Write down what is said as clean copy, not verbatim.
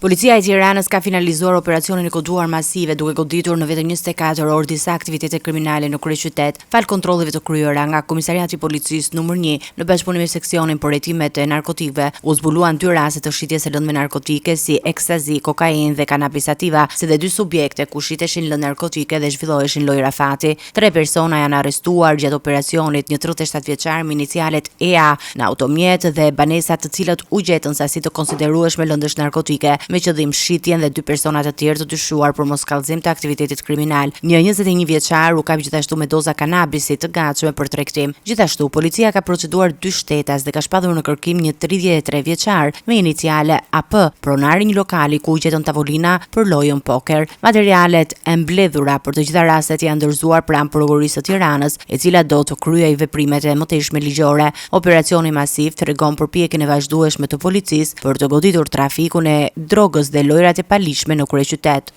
Policia e Tiranës ka finalizuar operacionin e koduar Masive, duke goditur në vetëm 24 orë disa aktivitete kriminale në kryeqytet. Falë kontrolleve të kryera nga Komisariati i Policisë numër 1, në bashkëpunim me seksionin për hetimet e narkotikëve, u zbuluan dy raste të shitjes së lëndëve narkotike si ekstazi, kokainë dhe kanabis sativa, si dhe dy subjekte ku shiteshin lëndë narkotike dhe zhvilloheshin lojëra fati. Tre persona janë arrestuar gjatë operacionit, një 37 vjeçar me inicialet EA, në automjet dhe banesa të cilët u gjetën sasi të konsiderueshme lëndësh narkotike, me qëllim shitjen dhe dy persona të tjerë të dyshuar për moskallëzim të aktivitetit kriminal. Një 21 vjeçar u kap gjithashtu me doza kanabisi të gatshme për tregtim. Gjithashtu, policia ka proceduar dy shtetas dhe ka shpallur në kërkim një 33 vjeçar me iniciale AP, pronar i një lokali ku u gjetën tavolina për lojën poker. Materialet e mbledhura për të gjitha rastet janë dorëzuar pranë Prokurorisë së Tiranës, e cila do të kryejë veprimet e mëtejshme ligjore. Operacioni masiv tregon përpjekjen e vazhdueshme të policisë për të goditur trafikun e drogës dhe lojërat e paligjshme në kryeqytet.